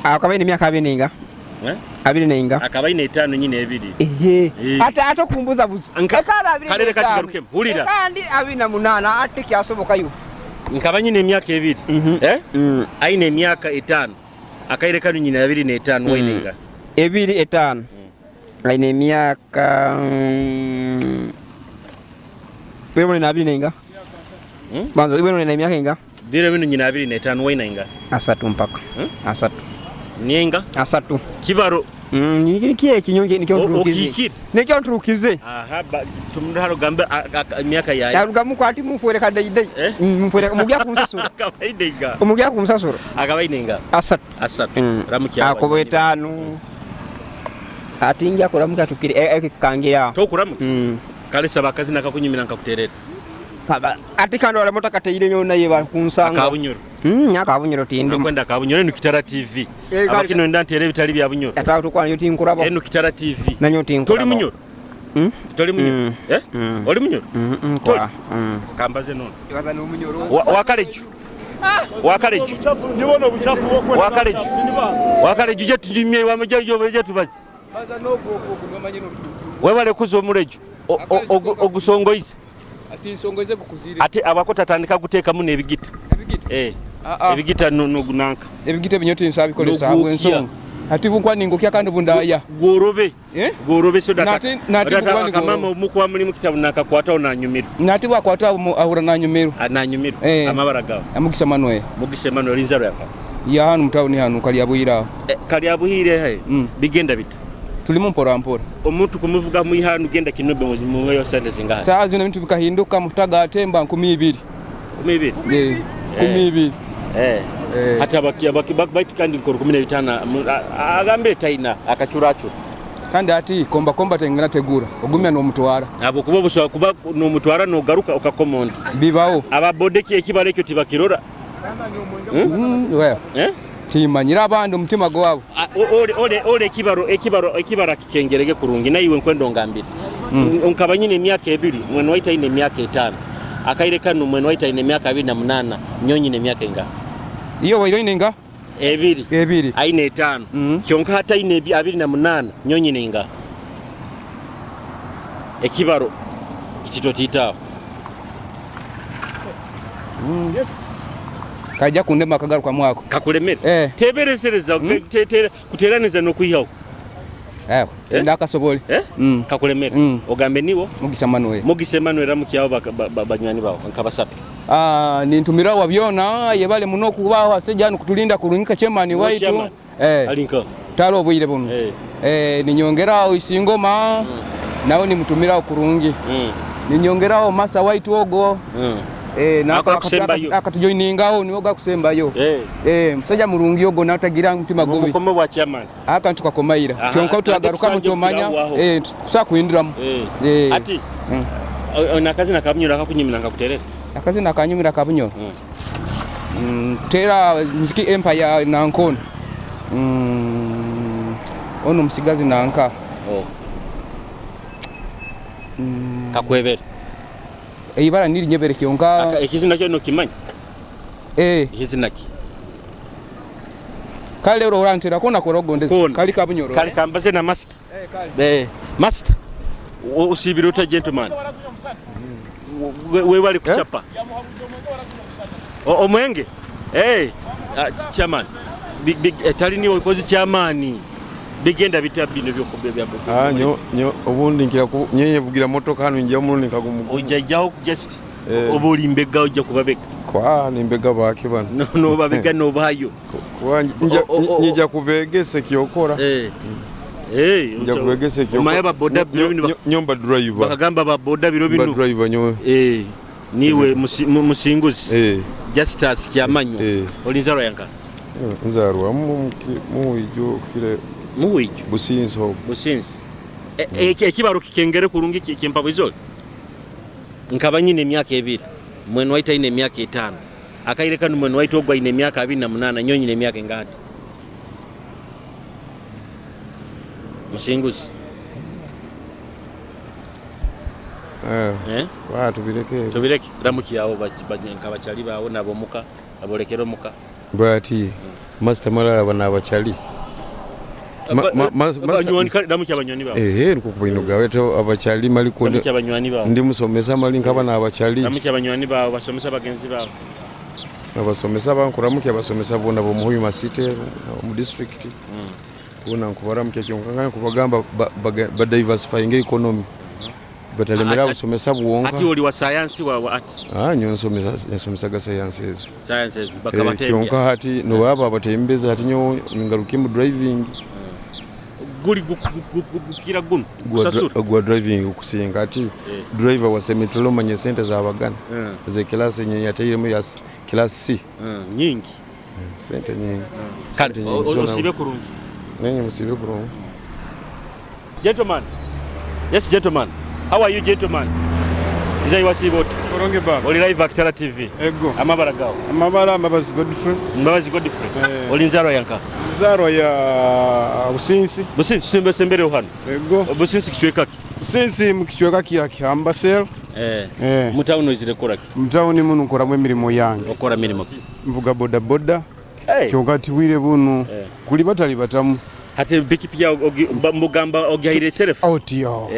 Akabaina emyaka 2 ninga. Eh? Abiri nenga. Akabaina 5 nyine 2. Ehe. Ate ate kumbuza buzi. Ekara abiri. Karere kakigarukemo. Hulira. Kandi 28 ate kyasobokayo. Nkaba nyine emyaka 2. Eh? Aine emyaka 5. Akaire kanu nyina 25 wainenga. 25 aine emyaka bwebone na 2 nenga. Banza bwebone na emyaka enga. Biro bino nyina 25 wainenga. 30 mpaka 30. Nienga? 30. Kibaro. Nikiye kinyonge nikyo nturukize. Okikire. Nikyo nturukize. Aha, tumuraharo gambe emyaka yaye. Yarugamu kwati mufuere kadeidei. Mufuere omugya kunsasura. Akabainenga. Omugya kunsasura. Akabainenga. 30. 30. Ramukia. Akobo 5. Ati nja kuramuka tukiri ekikangira. Tokuramuka? Kale saba akazina kakunyumira nkakuterera. Ati kandi wala motoka teire nyona ye bakunsanga. Akabunyoro. Akabunyoro tindu. Nakwenda akabunyoro enu Kitara TV. Abakino nda ntere bitali bya bunyoro. Ata tukwana yoti nkuraba. Enu Kitara TV. Nanyo tinkuraba. Toli munyoro? Toli munyoro? Eh? Oli munyoro? Kwa. Kambaze nono. Ibaza no munyoro. Wakaleju. Wakaleju. Ndibona obuchafu bwo Wakaleju. Wakaleju je tujimye wamejo je tubazi. Baza nogwo ogwo Webale kuza omuleju. Ogusongoize. Ati nsongoize gukuzire. Ate abako tatandika guteekamu n'ebigita. Ebigita? Ebigita nogunanka. Ebigita binyoti nsabikolesa habwe ensonga. Ati bunkwa ningokya kandi bundaya. Gworobe. Gworobe so data. Nati bunkwa ningorobe. Mama omukuwa mulimu kitabu nakakwata onanyumirwa. Nati bwakwata ahura nanyumirwa. Ananyumirwa. Amabara gawe. Amugisa Manuel. Mugisa Manuel inzaro yaka. Ya hanu mutawuni hanu kali abuhira. Kali abuhire he. Bigenda bita. Tulimu mpora mpora. Omuntu kumuvuga muihanu genda kinobe muweyo sente zingahe? Saa zino bintu bikahinduka mutaga atemba 20. 20? 20. Hata abaki baitu kandi nkoro 15 agambire taina akachurachura. Kandi ati komba komba tengana tegura ogumya no mutwara. Abo kuba busobola kuba no mutwara no garuka okakomonda. Bibawo. Ababodeki ekibalo ekyo tibakirora. Well. Timanyira abandi omutima gwabo. Ole ekibaro ekibaro ekibara kikengerege kurungi naiwe nkwendo ngambire. Nkaba nyine emyaka 2 mwene waita ine emyaka 5. Akaire kanu mwene waita ine emyaka 28 nyonyi ne emyaka inga. Iyo wairo ine inga? 2. 2. Aine 5. Kyonka hata ine 28 nyonyi ne inga. Ekibaro kitito titawo. Kajja kundema akagaruka mwako. Kakulemera. Teberesereza kuteraniza no kwihaho. Ndakasobole. Kakulemera. Ogambe niwo Mugisa Manuel. Mugisa Emmanuel ramukyawo banywani bawo nkabasatu. Nintumira wa byona yebale muno kubaho asejja kutulinda kurungika chairman waitu. Alinka. Talo obwire buno. Ninyongeraho isingoma nawe nimutumiraho kurungi. Ninyongeraho masa waitu ogo. Na akatujoiningaho niwo gakusembayo. Musajja mulungi ogo natagira mutima gubi. Mukome bwa chairman. Aka tukakomaira. Kyonka tutagaruka mutomanya. Tusa kuhinduramu. Ati nakazina kabunyura akakunyumira nkakuterera. Akazina kanyumira kabunyura. Tera muziki empire na nkona. Ono musigazi nanka. Kakwebera. Ibara niri nyebere kyonka. Ekizina kyo no kimanyi. Ekizina ki. Kale ro orantera kona korogondeza. Kali kabunyoro. Kali kambaze na master. Kali. Master. Usibira uta gentleman. We wali kuchapa. Omwenge. Chairman. Big talini okozi chairman. Bigenda bita bino byokubya bya. Nyo obundi nkira nyenye vugira motoka hano nja muno nikagumu. Ojajjaho just obuli mbega ojja kubabega. Kwa nimbega bake bano. No babega no bayo. Kwa nja kubegese kyokora. Nja kubegese kyokora. Omaye ba boda biro bino nyomba driver. Bakagamba ba boda biro bino. Ba driver nyowe. Niwe musinguzi. Justus Kyamanyo. Olinzaro yanka. Nzarwa mu muwijo kire muwijo Businzi ho. Businzi. Ekibaro kikengere kurungi kimpabwizo. Nkaba nyine emyaka 2. Mwene waita ine emyaka 5. Akaire kanu mwene waita ogwa ine emyaka 28 nyonyi ine emyaka engati. Musinguzi. Wa tubireke. Tubireke ramukiyawo nkabachali bawo nabo muka abolekero muka. Bati master malala bana abachali. Nkukubaino gaweto abachali mali konde ndi musomesa mali nkaba na abachali namuki abanywani bawo basomesa bagenzi bawo. Abasomesa bankuramukya, abasomesa boona b'omu Hoima City omu district boona nkubaramukya, kyonka nka nkubagamba ba diversifying economy, batalemera abasomesa bwonka. Ati oli wa science, wa arts? Ah, nyowe nsomesaga sciences. Sciences, bakabatembya. Kyonka hati nobaba abatembeza, hati nyowe ngaruke mu driving. Guli gukira guno kusasura? Gwa driving okusinga ati driver wa semi-trailer, omanye sente zabagana ze class enye yateiremu ya class C. Nyingi. Sente nyingi. Kale, Sente nyingi. So, osiibe kurungi. Nenye musibe kurungi. Gentleman. Yes, gentleman. How are you, gentleman? Nzai wasiiba oti? Kurungi baba. Oli live Akitara TV. Ego. Amabara gawe? Amabara Mbabazi Godfrey. Mbabazi Godfrey. Oli nzarwa yanka? Nzarwa ya Businsi. Businsi simbe sembere hano. Ego. Businsi kichweka ki? Businsi mu kichweka kya Kihamba cell. Mu town ozire kora ki? Mu town muno nkoramu emirimo yange. Okora mirimo ki? Nvuga boda boda. Hey. Kyonka tibwire bunu kuli batali batamu. Hati pikipiki ya mugamba ogihaire self? Otyo.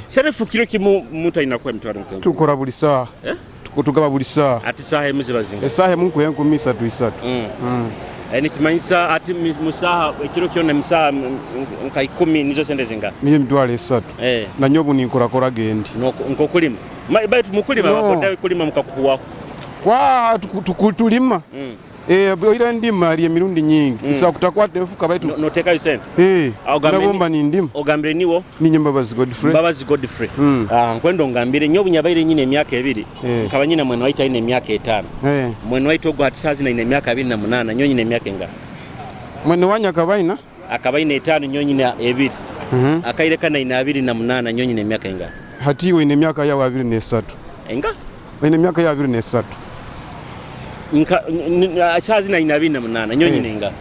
Self kiro kimu muntu alina kuwa emitwaro nk'enkumi. Tukora buli saaha. Tugaba buli saaha. Ati saaha emu ziba zinga? Esaaha emu nkuha 3000 3000. Nikimanyisa ati musaha ekiro kyona musaha nka 10 nizo sente zinga? Niyo 30,000. Nanyo obu ninkorakora gendi. Nkokulima. Baitu mukulima. No. Ababoda kulima mukakuhuwako. Kwa tulima. Oira ndima ali emirundi nyingi. Nsobola kutakwata enfuka baitu. Notekayo sente? Nabomba nindima. Ogambire niwo? Ninye Mbabazi Godfrey. Mbabazi Godfrey. Ah, nkwenda ongambire nyowe bunyabaire nyine emyaka 2 nkaba nyina mwene waitu aine emyaka 5. Mwene waitu ogwo hati saazi naine emyaka 28, nyowe nyine emyaka engana? Mwene wanyu akaba aina? Akaba aine 5, nyowe nyine 2. Akaire kana aine 28, nyowe nyine emyaka engana? Hati iwe oine emyaka yawe 23. Enga? Oine emyaka yawe 23. Nka saazi naine 28, nyowe nyine engana?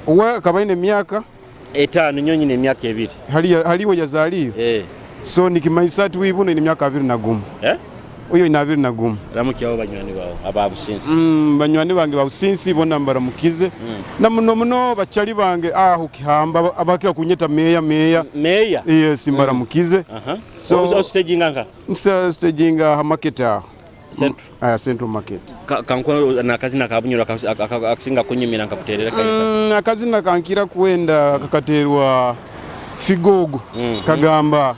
Uwe akaba aine emyaka 5, nyowe nyine emyaka 2. Haliwe yazaliwe? So nikimanyisa ati wibuno oine emyaka 21. Eh? Oyo oine 21. Ramukyaho banywani bawe aba Businsi. Banywani bange ba Businsi bona mbaramukize. Na muno muno bachali bange aho Kihamba abakira kunyeta meya meya. Meya? Yes, mbaramukize. So staginga nka? Nsa staginga ha market aho. Central. Aya Central Market. Kankwa nakazina kabunyura akasinga kunyumira nkakuterera kayo. Akazina kankira kwenda kakaterwa Figogo kagamba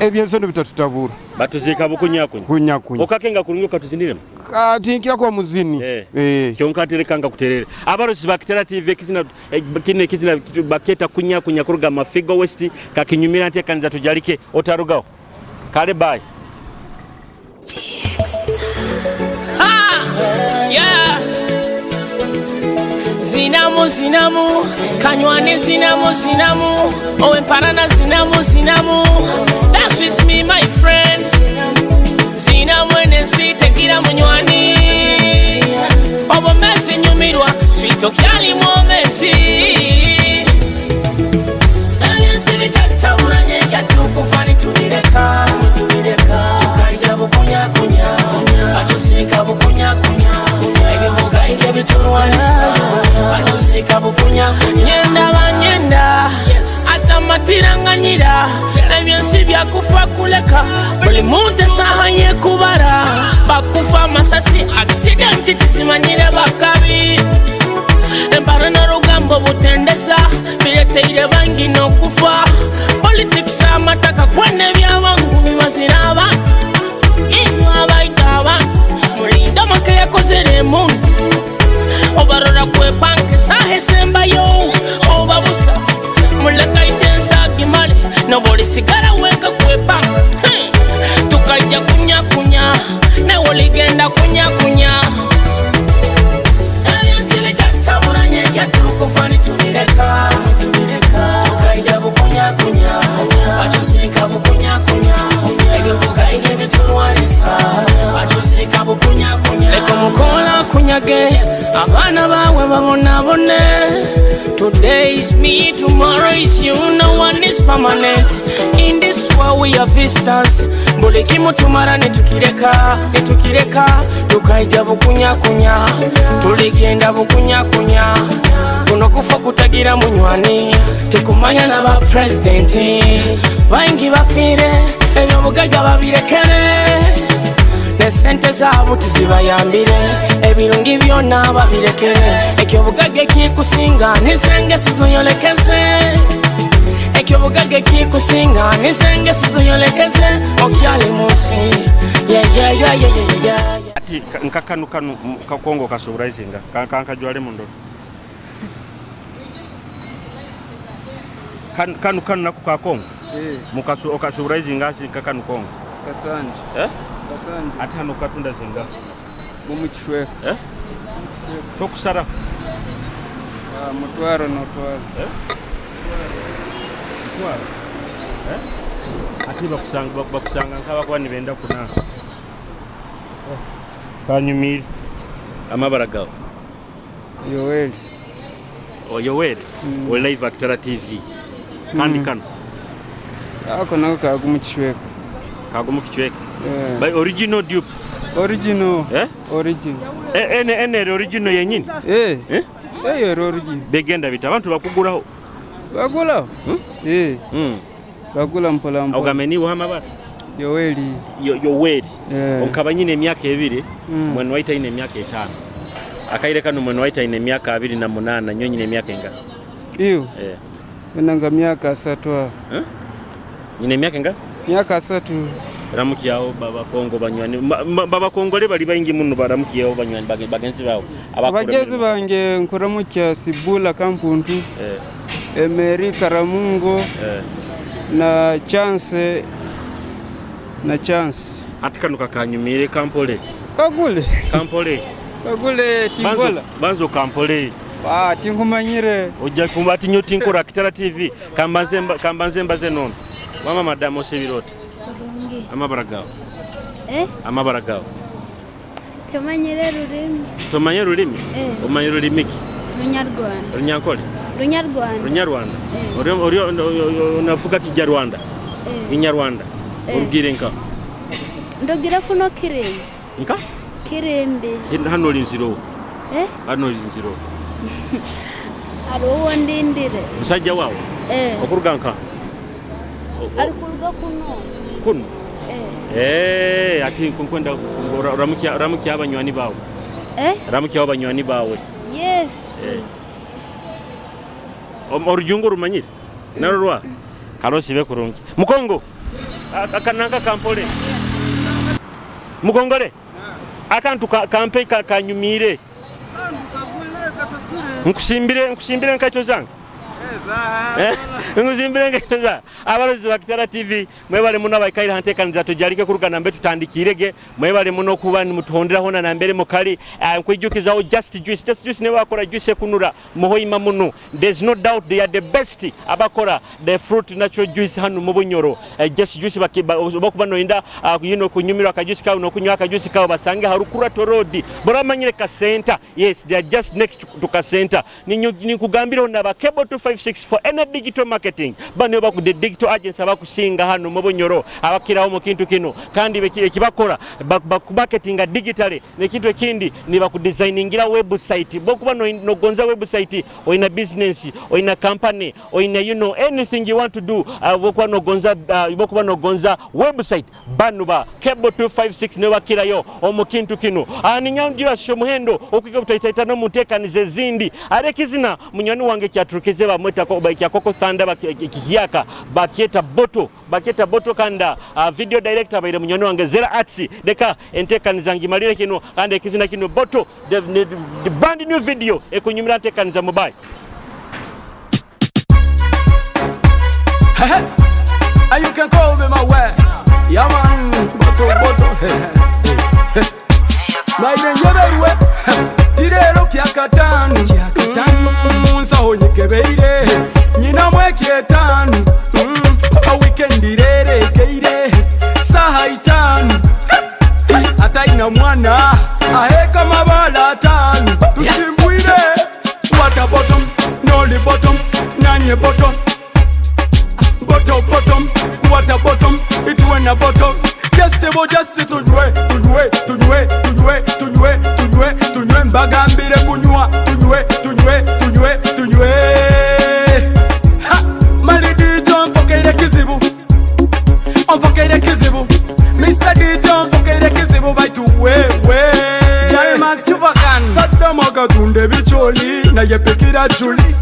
ebyensono bitatutabura. Batuzika bukunyakunya. Kunyakunya. Okakenga kurungi okatuzindiremu. Atinkira kwa muzini. Kyonka atereka nkakuterere. Abarosi bakitera TV kizina kine kizina baketa kunyakunya kuruga Mafigo West kakinyumira ntekanza tujalike otarugaho. Kale bye. Ah, yeah. Zinamu zinamu kanywane zinamu zinamu owemparana zinamu zinamu. Dance with me, my friends. Zinamu enensi tegira munywani obomezi nyumirwa swito kyalimu omezi. Ebyensi bitatabulanye kyatukufa nitubireka tukaija bukunyakunya batusiika bukunyakunya ebibuga ibyo bitulwanisa batusiika bukunyakunya. Nyenda banyenda atamatiranganyira ebyensi byakufa kuleka buli muntu esaha yekubara bakufa amasasi akisidenti tisimanyire bakabi embaro n'orugambo butendeza bireteire bangi n'okufa. Politics amataka kwene ebyabangu bibazira abantu inywe abaita abantu mulinda amaka yakozere emundu obarora kwepanka esaha esembayo oba busa mulekaite ensagimale nobolisigara wenka kwepanka. Tukajja kunyakunya nawe oligenda kunyakunya. Ebyensi bitataburanye kyatukufa nitubireka tukaija bukunyakunya batusiika bukunyakunya ebibuga ibyo bitulwanisa batusiika bukunyakunya. Leka omukola akunyage abaana bawe babonabone. Today is me, tomorrow is you, no one is permanent in this world, we are visitors. Buli kimu tumara netukireka netukireka tukaija bukunyakunya tuligenda bukunyakunya kuno kufa kutagira munywani tekumanya n'aba pulezidenti baingi bafiire ebyobugagga babirekere. Nesente zaabo tizibayambire, ebirungi byonna babirekere. Ekyobugagga ekikusinga nizengeso zoyolekeze, ekyobugagga ekikusinga nizengeso zoyolekeze, okyali mu nsi. Yeah. Ati nka kanu kanu kakongo kasuraisinga kankajwale mundoro kanu kanu kanu nako ka Kongo. Eh. Mukasu okasurayizinga asi nka kanu Kongo. Kasanje. Eh? Kasanje. Ati hano katunda zinga mumukishweka. Eh? Tokusara. Ah, mutwaro notwaro. Eh? Mutwaro. Eh? Ati bakusanga nkabakuba nibenda kuna kanyumire amabara gawe. Yoweri. Oh, Yoweri. Oli live Akitara TV kandi kano Ako nako kagumukishweka. Kagumukicweka. Eh. By original dupe? Original. Eh? Original. Eh, ene ene eri original yenyini. Eh. Eh? Eyo eri original. Begenda bita abantu bakuguraho? Bagulaho. Eh. Bagula mpola mpola. Ogambe niwe amabara? Yoweri. Yoweri. Eh. Onkaba nyine emyaka 2, mwene waita ine emyaka 5. Akaire kano mwene waita ine emyaka 28, nyo nyine emyaka enga? Iyo. Eh. Nanga myaka 3 aho. Eh? Nyine emyaka enga? Myaka 3. Ramukiyaho baba Kongo banywani baba Kongole bali baingi muno, baramukiyaho banywani bagenzi bawe abakura Abagenzi bange nkuramukya Sibula Kampuntu. Eh. Emeri Karamungo. Eh. Na Chance na Chance. Ati kano kakanyumire kampole. Kagule. Kampole. Kagule tingola. Banzo kampole. Ah, tinkumanyire. Ojja kumba ati nyo tinkora Kitara TV kambanze mbaze nono. Mama madamu osebirota. Kurungi. Amabara gawe. Eh? Amabara gawe. Temanyire rurimi. Tomanye rulimi? Eh. Omanye rulimi ki? Runyarwanda. Runyankole? Runyarwanda. Runyarwanda. Eh. Ori onavuga Kinyarwanda? Eh. Inyarwanda. Eh. Orugire nka? Ndogira kuno Kirimbi. Nka? Kirimbi. Hano ori nziro. Eh? Hano ori nziro. Hariho uwo ndindire. Musajja wawe? Eh. Okuruga nka? Ari kuruga kuno. Kuno? Eh. Eh, ati nkwenda ramukia abanywani bawe. Eh? Ramukia abanywani bawe. Yes. Eh. Orujungu rumanyire? Narurwa. Karosi be kurungi. Mukongo. Akananga kampole. Mukongole. Akantu kampe kanyumire. Nkusimbire nkaito zange. Nkusimbire nkaito zange. Abarozi ba Kitara TV mwebale muno abaikaire hanteekaniza tujalike kuruga nambe tutandikirege, mwebale muno kuba nimutuhonderaho na nambere mukali. Nkwijukizaho Just Juice. Just Juice niwe bakora juice ekunura muhoima muno. There's no doubt they are the best abakora the fruit natural juice hano mu Bunyoro. Just Juice bakuba noyenda you know, kunyumirwa akajuice kawe nokunywa akajuice kawe basange Harukurato Road. Boramanyire ka center. Yes, they are just next to ka center. Ninkugambiraho naba Cable 256 for any digital marketing. Bano baku the digital agency abakusinga hano mu Bunyoro abakiraho mu kintu kino kandi ekibakora bakumarketinga digitally nekintu ekindi ni bakudesigningira website. Bokuba nogonza website, oina business, oina company, oina you know anything you want to do, bokuba nogonza website, bano ba Cable 256 ne bakirayo omu kintu kino. Ninyanjira shomuhendo okwiga butaitaita no mutekanize zindi arekizina munywani wange kyaturukize bamweta ko kya Koko Thunder kihiyaka bakieta boto kanda video director baire munywani wange Zera Arts deka entekaniza ngimalire kino kandi ekizina kino boto the brand new video ekunyumira ntekaniza mobile. Hey, and you can call me my way. Yeah man, boto boto. Nairenyeberwe tirero kyakatanu munsaho nyikebeire nyina mwekyetanu weekend rerekeire saha 5 ataina mwana aheka mabala 5 tusimbwire water bottom noli bottom nanye bottom bottom bottom water bottom it went a bottom. Just tunywe tunywe tunywe tunywe tunywe tunywe tunywe mbagambire kunywa tunywe tunywe tunywe tunywe. Ha mali DJ mfokeire kizibu, mfokeire kizibu. Mr DJ mfokeire kizibu baitu Atunda ebikyoli naye pikira Juli.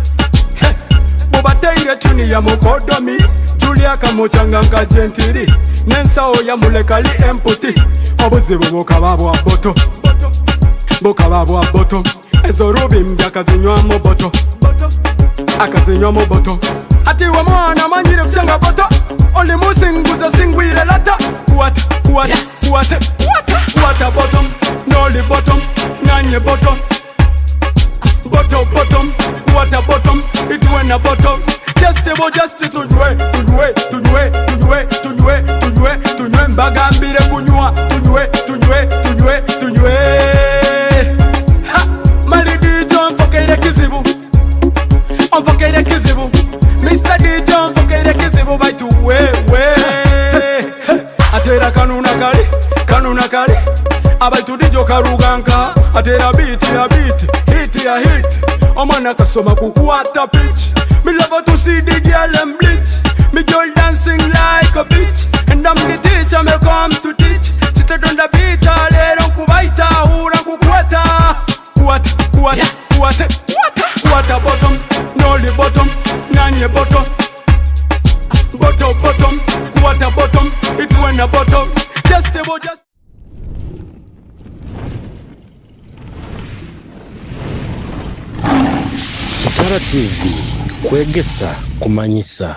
Bubateire tuni ya mukodomi Juli akamukyanga nka gentiri n'ensawo yamuleka li emputi. Obuzibu bukaba bwa boto, bukaba bwa boto. Ezo rubimbya akazinywamu boto, akazinywamu boto. Ati we mwana manyire kusyanga boto, oli musinguza singwire lata. What what what what what a bottom, noli bottom, nanye bottom. Bottom bottom, what a bottom, it went a bottom. Just ebo just tunywe, tunywe, tunywe, tunywe, tunywe, tunywe, tunywe mbagambire kunywa, tunywe, tunywe, tunywe, tunywe. Ha! Mali DJ onfokeire kizibu, onfokeire kizibu. Mr. DJ onfokeire kizibu baitu wewe. Atera kanuna kali, kanuna kali. Abaitu DJ karuganka, atera beat ya beat, hit ya hit. Omwana kasoma kukwata pitch. Me love to see the girl and bleach. Me girl dancing like a bitch. And I'm the teacher, me come to teach. Seated on the beat, lero nkubaita, hura nkukwata. What, what, what, what, what a bottom, no the bottom, nanye bottom. Bottom, bottom, what a bottom, it went a bottom. Just a just. Kitara TV kwegesa kumanyisa.